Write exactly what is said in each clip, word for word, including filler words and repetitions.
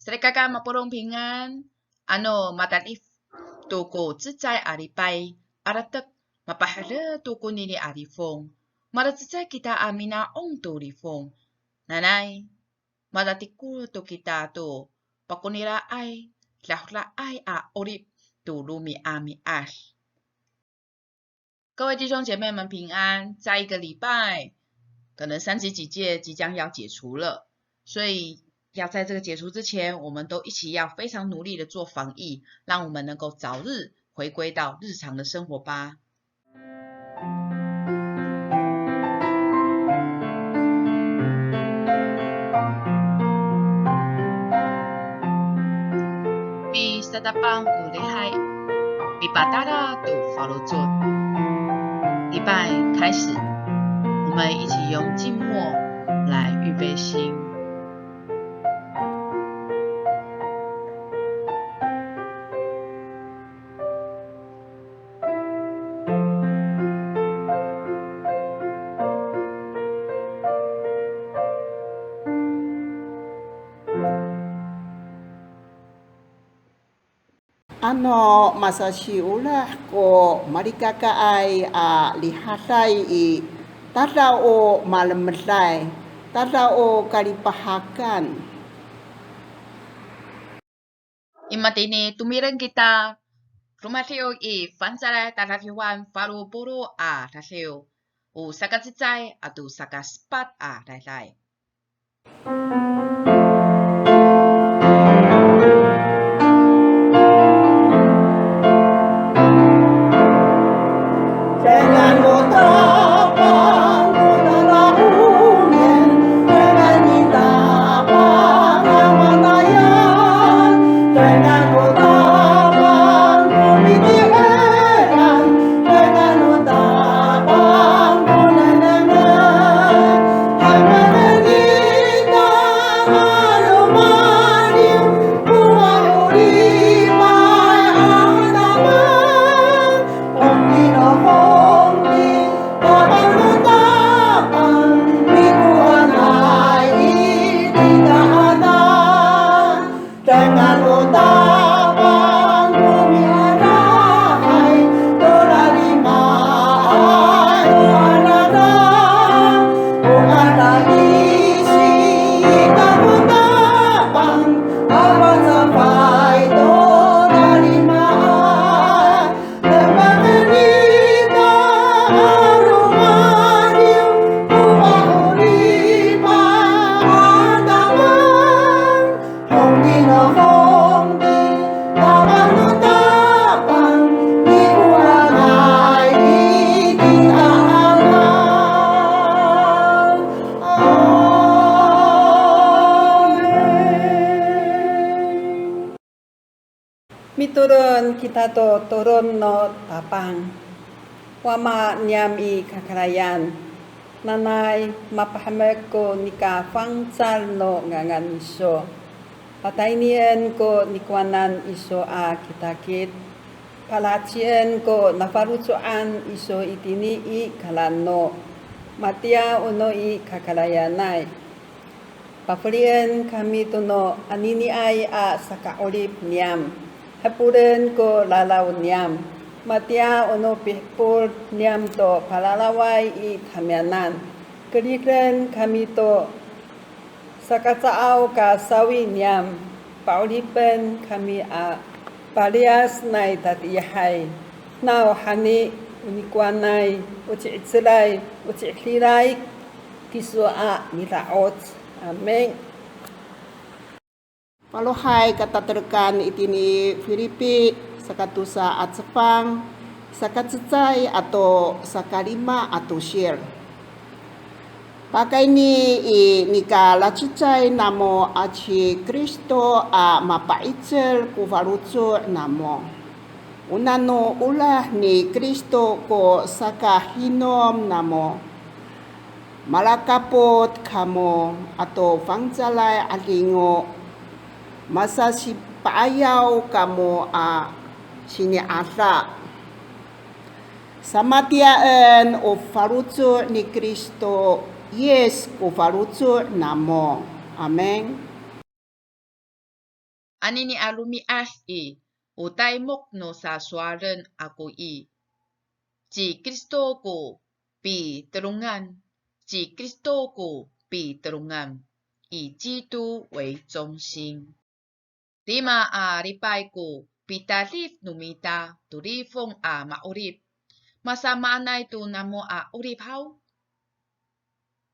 Salikaka mapolong pingan, ano matalif to ko cecay a lipay, alatek mapaherek to konini a lifong, malacecay kita a mina'on to lifong. Nanay, malatikol to kita to pakonilaay, dahodaay a 'orip to romi'ami'ad. 各位弟兄姐妹们平安，再一个礼拜，可能三级警戒即将要解除了，所以要在这个解除之前，我们都一起要非常努力的做防疫，让我们能够早日回归到日常的生活吧。 Misatapang ko lihay, mipatala to faloco'. 礼拜开始，我们一起用静默来预备心。 Ano masasiolah ko malikakaay a rihaday i, tada o malemeday, tada o kalipahakan. I matini tomireng kita, romadiw i Fangcalay Tadadiwan falo polo' a radiw, o sakacecay ato sakasepat a rayray. Mitolon kita to tolon no Tapang. Wama niyam i kakarayan, nanay mapahemek ko nika fangcal no ngangan iso. Pataynien ko nikowanan iso a kitakit. Palacien ko nafaloco'an iso itini i kalaeno. Matiya o no i kakarayanay. Pafelien kami to no aniniay a saka'orip niyam. Hepolen ko lalaw niyam. Matiya o no pihepol niyam to palalaway i tamiyanan. Keriden kami to sakacaaw ka sawi niyam. Pa'oripen kami a paliyas nai tatiihay. Nawhani o nikowanay, o ci'icelay, o ci'edilay, kiso a mida'oc. Amin. Falohay katatelekan itini Filipi, sakatosa a cefang, sakacecay ato sakalima a tosil. Pakayni i nikalacecay namo aci Kristo a mapa'icel ko faloco' namo. O nano olah ni Kristo ko sakahinom namo. Malakapot kamo ato fangcalay 'adingo, masasipa'ayaw kamo a sini'ada. Samatiyaen o faloco' ni Kristo Yis ko faloco' namo. Amin. Anini a romi'ad i, o taymok no sasowalen ako i, ci Kristo ko pitelongan, ci Kristo ko pitelongan, 以基督为中心. Lima a lipay ko pitalif no mita to lifong a ma'orip. Masamaanay to namo a 'orip haw?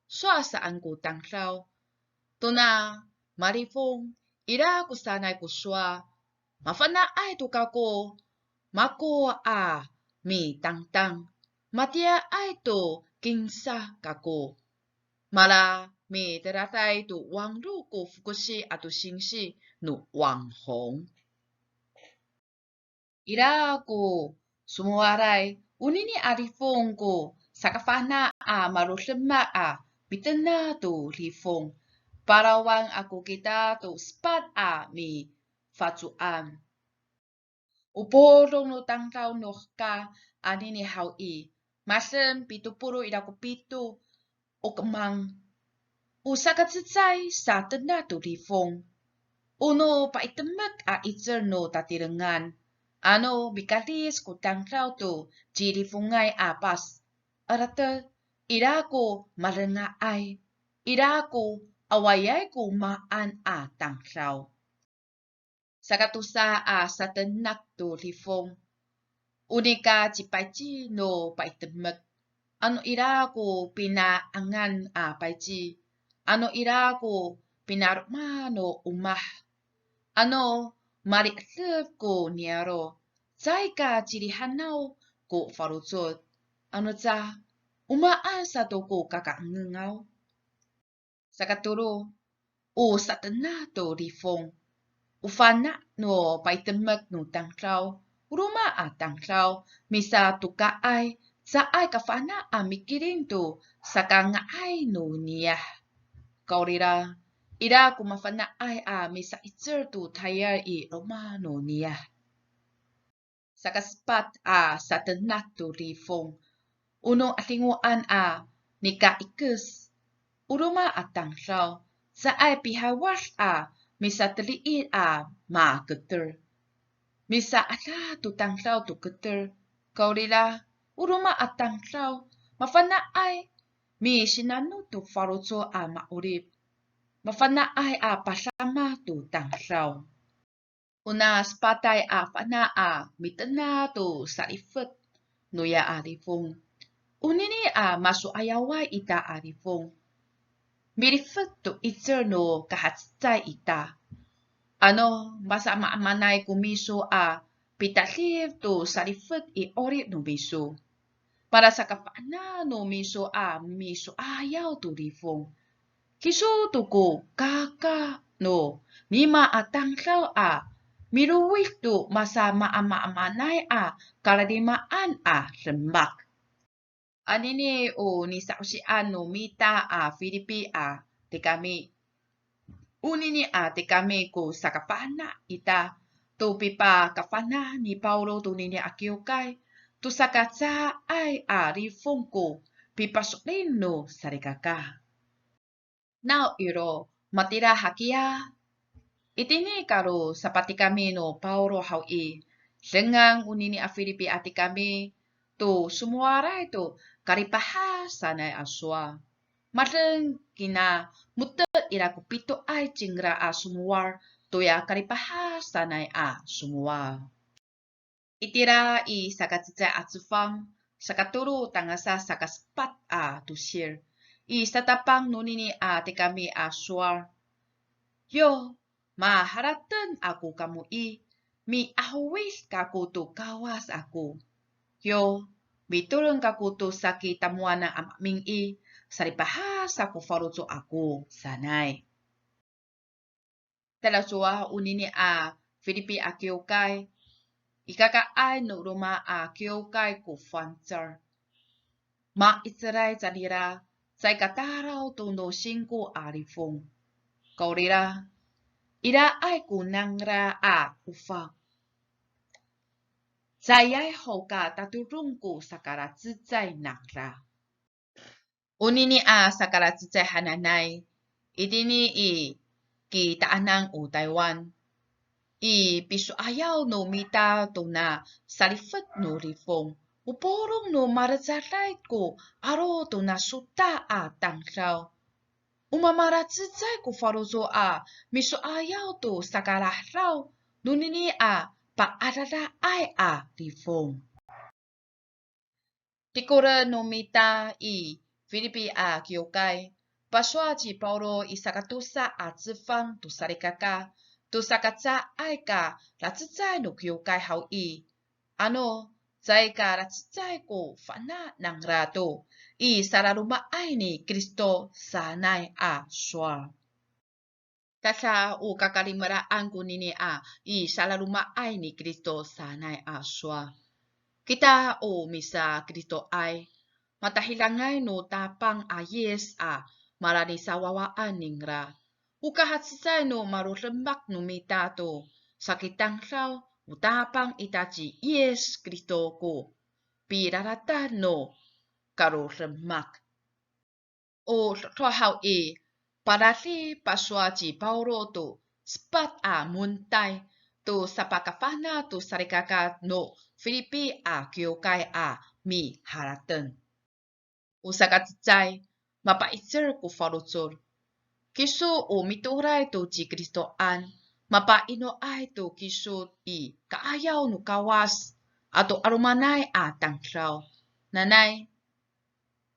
Sowal saan ko tamdaw. Tona malifong, ira ko sanay ko sowal, mafana'ay to kako mako a mitangtang, matiyaay to kinsa kako. Mala miteraday to wanglo ko fokosi ato singsi no 网红. Ira ko somowalay, onini a lifong ko sakafana' a malodemak a mitena' to lifong. Palawan ako kita to sepat a mifacoan. O polong no tamdaw no hekal anini haw i, masen pito polo' ira ko pito o kemang. O sakacecay satena' to lifong. O no paitemek a 'icel no tatirengan, ano mikalic ko tamdaw to cilifongay a pas, arated, ira ko malenga'ay, ira ko awaayay ko maan a tamdaw. Sakatosa a satenak to lifong, o nika cipayci no paitemek. Ano ira ko pina'angan a payci, ano ira ko pinaloma no omah, ano mali'edef ko niyaro', caay ka cilihanaw ko faloco', ano ca, o maan sato ko kakaengen haw? Sakatolo, o satenak to lifong. O fana' no paitemek no tamdaw, o roma a tamdaw, misatokaay, caay kafana' a mikilim to sakanga'ay no niyah. Kawrira, ira ko mafana'ay a misa'icel to tayal i loma' no niyah. Sakasepat a satenak to lifong, o no 'adingoan a nika'ikes. O roma a tamdaw, caay pihawad a misateli'id a maketer. Misa'ada to tamdaw to keter, kawrira, o roma a tamdaw, mafana'ay misinanot to faloco' a ma'orip. Mafana'ay a padama to tamdaw. Ona sepatay a fana' a mitena' to salifet noya a lifong. Onini a maso'ayaway ita a lifong, milifet to 'icel no kahacecay ita. Ano masamaamaanay ko miso a pitalif to salifet i 'orip no miso, malasakafana' no miso a miso'ayaw to lifong. Kiso to ko kaka no nima a tamdaw a milowid to masamaamaamaanay a kalalimaan a demak. Anini o nisa'osian no mita a Filipi a tikami. Onini a tikami ko sakafana' ita to pipakafana' ni Pawlo tonini a kiwkay to saka caay a lifong ko pipaso'elin no salikaka. Nawiro matira hakiya? Itini kalo sapatikami no Pawlo haw i, dengan onini a Filipi a tikami to somowalay to kalipahak sanay a sowal. Madeng kina mo^tep ira ko pitoay cingra a somowal toya kalipahak sanay a somowal. Itira i sakacecay a cefang, sakatolo tangasa sakasepat a tosil, i satapang nonini a tikami a sowal. Yo, maharateng ako kamo i, mi'ahowid kako to Kawas ako. Yo, mitolon kako to saki tamowanan a maemin i, salipahak sa ko faloco' ako sanay. Talacowa onini a Filipi a kiwkay, ikakaay no roma a kiwkay ko fangcal. Ma'icelay canira, caay ka talaw to no singko a lifong. Kawrira, iraay ko nangra a ofang. Caayay ho ka tatodong ko sakalacecay nangra. Onini a sakalacecay hananay, itini i kitaanan o Taywan. I piso'ayaw no mita tona salifet no lifong, o polong no malecaday ko 'aro tona sota a tamdaw. O mamalacecay ko faloco' a miso'ayaw to sakalahedaw nonini a pa'adadaay a lifong. Tikolen no mita i Filipi a kiwkay, pasowal ci Pawlo i sakatosa a cefang to salikaka, to saka caay ka lacecay no kiwkay haw i, ano caay ka lacecay ko fana' nangra to i salaloma'ay ni Kristo sanay a sowal. Tada o kakalimelaan konini a i salaloma'ay ni Kristo sanay a sowal. Kita o misaKristoay, matahidangay no Tapang a Yis a malanisawawaan ningra. O kahacecay no malodemak no mita to saki tamdaw o Tapang ita ci Yis Kristo ko pilalatan no kalodemak. O dodoh haw i, padadi pasowal ci Pawlo to sepat a montay to sapakafana' to salikaka no Filipi a kiwkay a miharateng. O sakacecay, mapa'icel ko faloco'. Kiso o mitooray to ci Kristoan, mapainoay to kiso i ka'ayaw no Kawas ato 'alomanay a tamdaw. Nanay,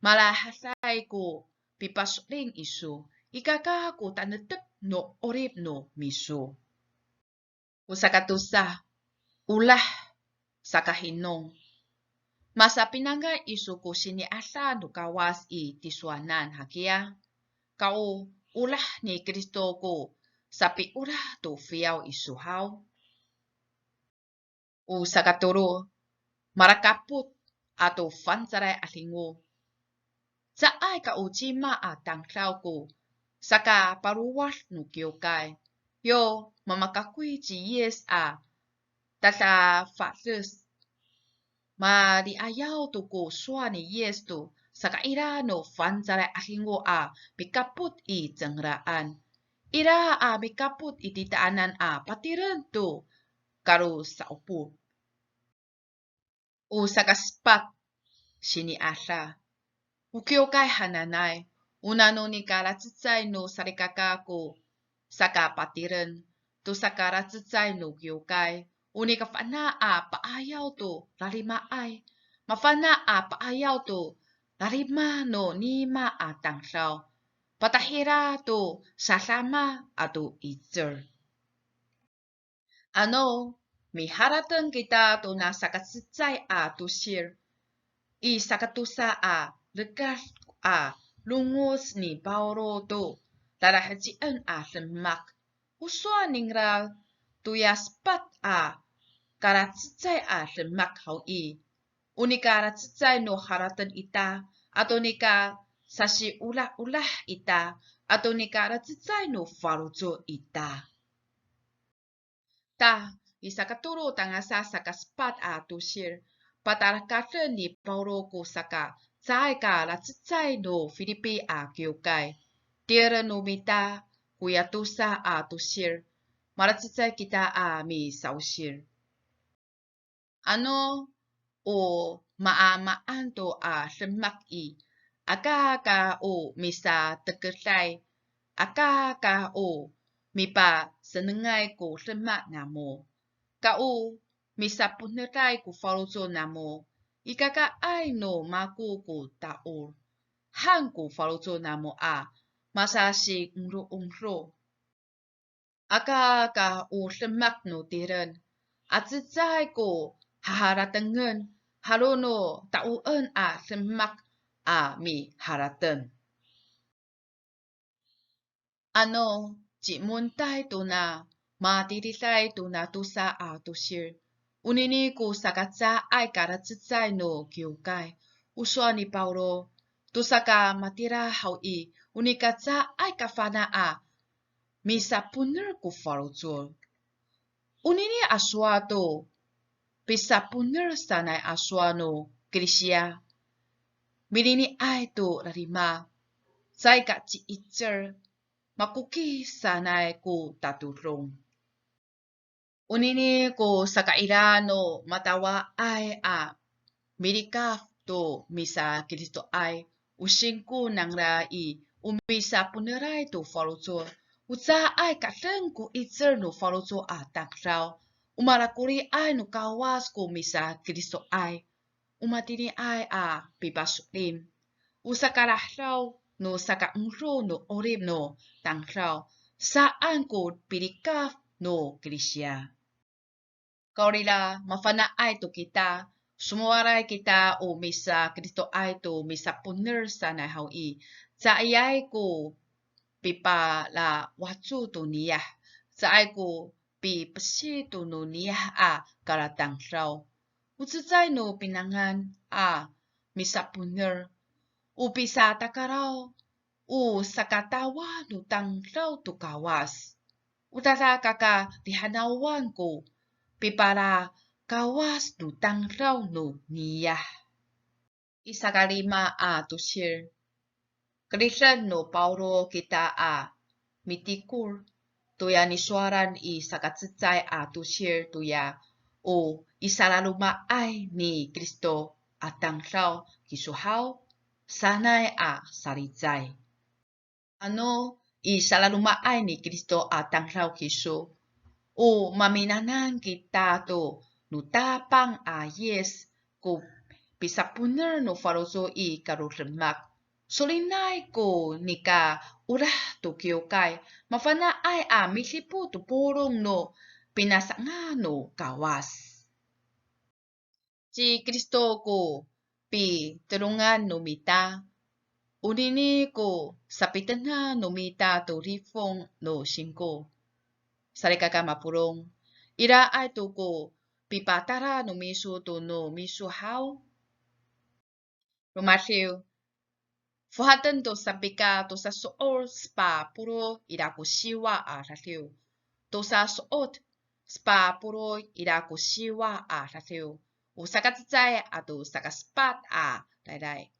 malahaday ko pipaso'elin iso, ikaka ko tanektek no 'orip no miso. O sakatosa, olah sakahinong. Masapinangay iso ko sini'ada no Kawas i tisowanan hakiya. Ka o olah ni Kristo ko sapiolah to fiyaw iso haw. O sakatolo, malakapot ato fangcalay a 'adingo. Caay ka o cima a tamdaw ko sakapalowad no kiwkay, yo mamakakoy ci Yis a tadafades. Mali'ayaw to ko sowal ni Yis to sakaira no fangcalay a 'adingo a mikapot i cingraan, ira a mikapot i titaanan a patireng to kalosa'opo. O sakasepat, sini'ada. O kiwkay hananay, o nano nika lacecay no salikaka ko sakapatireng to saka lacecay no kiwkay, o nika fana' a pa'ayaw to lalimaay, mafana' a pa'ayaw to lalima no nima a tamdaw, patahira to sadama ato 'icel. Ano miharateng kita tona sakacecay a tosil i sakatosa a lekad a longoc ni Pawlo to lalahecien a demak, o sowal ningra toya sepat a kalacecay a demak haw i, o nika lacecay no harateng ita, ato nika sasiolaolah ita, ato nika lacecay no faloco' ita. Ta, i sakatolo tangasa sakasepat a tosil, patalakaden ni Pawlo ko saka caay ka lacecay no Filipi a kiwkay. Tireng no mita koya tosa a tosil, malacecay kita a misaosil. Ano o maamaan to a demak i, aka ka o misatekeday, aka ka o mipasenengay ko demak namo, ka o misaponeday ko faloco' namo, ikakaay no mako ko ta'ol, han ko faloco' namo a masasi'ongdo'ongdo. Aka ka o demak no tireng, a cecay ko haharatengen, halo no ta'oen a demak a miharateng. Ano cimontay tona matiliday tona tosa a tosil, onini ko saka caay ka lacecay no kiwkay, o sowal ni Pawlo, to saka matira haw i, o nika caay ka fana' a misaponer ko faloco'. Onini a sowal to pisaponer sanay a sowal no Kirisiya, miliniay to lalima, caay ka ci'icel, makokih sanay ko tatodong. Onini ko sakaira no matawaay a milikaf to misaKristoay, o singko nangra i, o misaponeray to faloco', o caay ka deng ko 'icel no faloco' a tamdaw, o malakoliay no Kawas ko misaKristoay, o matiniay a pipaso'elin, o sakalahedaw no sakaengdo no 'orip no tamdaw, saan ko pilikaf no Kirisiya. Kawrira, mafana'ay to kita, somowalay kita o misaKristoay to misaponer sanay haw i, caayay ko pipalawaco to niyah, caay ko pipesi to no niyah a kalatamdaw. O cecay no pinangan a misaponer, o pisatakaraw, o sakatawa no tamdaw to Kawas. O tadakakatihanawan ko pipalakawas no tamdaw no niyah. I sakalima a tosil. Keriden no Pawlo kita a mitikol toya nisowalan i sakacecay a tosil toya, o i salaloma'ay ni Kristo a tamdaw kiso haw, sanay a salicay. Ano i salaloma'ay ni Kristo a tamdaw kiso, o maminanam kita to no Tapang a Yis ko pisaponer no faloco' i kalodemak. Solinay ko nika olah to kiwkay, mafana'ay a midipot to polong no pinasanga' no Kawas. Ci Kristo ko pitelongan no mita, onini ko sapitena' no mita to lifong no singko. Salikaka mapolong, iraay to ko pipatala no miso to no miso haw. Romadiw, fohaten to sapika tosa so'ot sepat polo' ira ko siwa a radiw. Tosa so'ot sepat polo' ira ko siwa a radiw. O sakacecay ato sakasepat a rayray.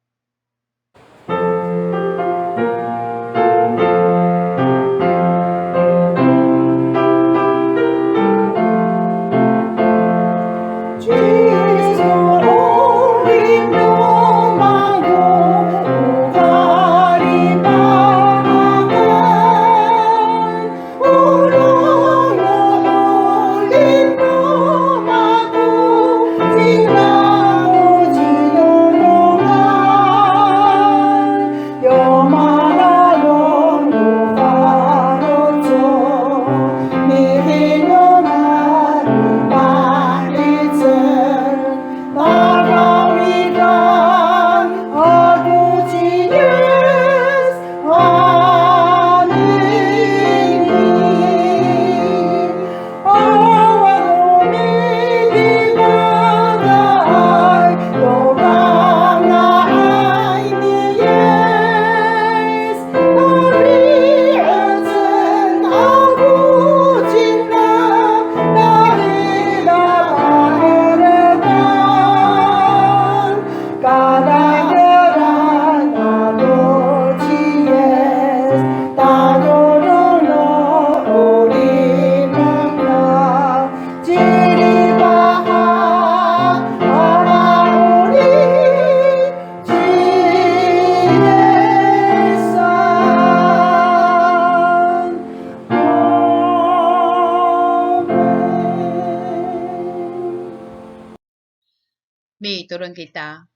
Mitolon kita.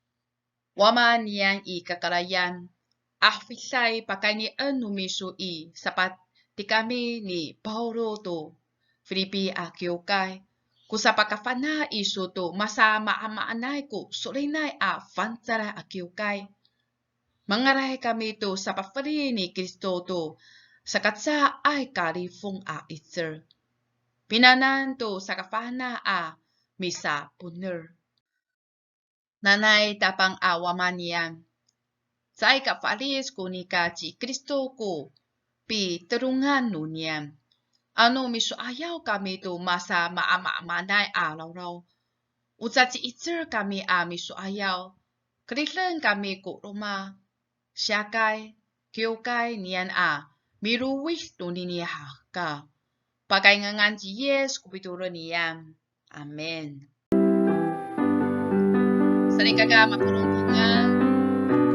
Wama niyam i kakarayan, ahowiday pakaynien no miso i sapatikami ni Pawlo to Filipi a kiwkay, ko sapakafana' iso to masamaamaanay ko solinay a fangcalay a kiwkay. Mangalay kami to sapafeli ni Kristo to sakacaay ka lifong a 'icel. Pinanam to sakafana' a misaponer. Nanay Tapang a Wama niyam, caay ka falic ko nika ci Kristo ko pitelongan no niyam. Ano miso'ayaw kami to masamaamaamaanay a lawlaw, o caci'icel kami a miso'ayaw, keriden kami ko loma', siyakay, kiwkay niyam a milowid tonini hahka. Pakayni i ngangan ci Yis ko pitolon niyam. Amin. Salikaka mapolong, kinga.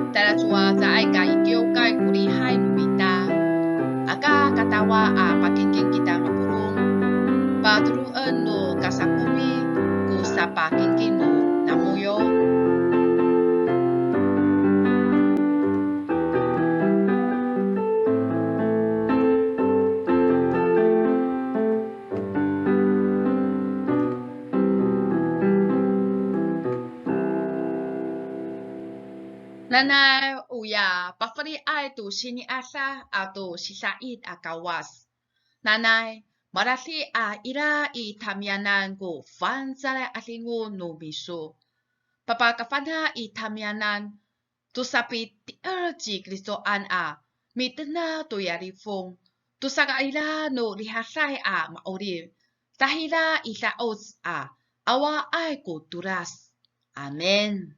Talacowa caay ka i kiwkay ko lihay no mita. Aka katawal a pakingking kita mapolong, patoroden no kasakomi ko sapakingking no namo yo. Nanay oya pafeliay to sini'ada ato sida'it a Kawas. Nanay, malaheci a ira i tamiyanan ko fangcalay a 'adingo no miso. Papakafana' i tamiyanan to sapiti'er ci Kristoan a mitena' toya lifong, to sakaira no rihaday a ma'orip, tahira i da'oc a awaay ko tolas. Amin.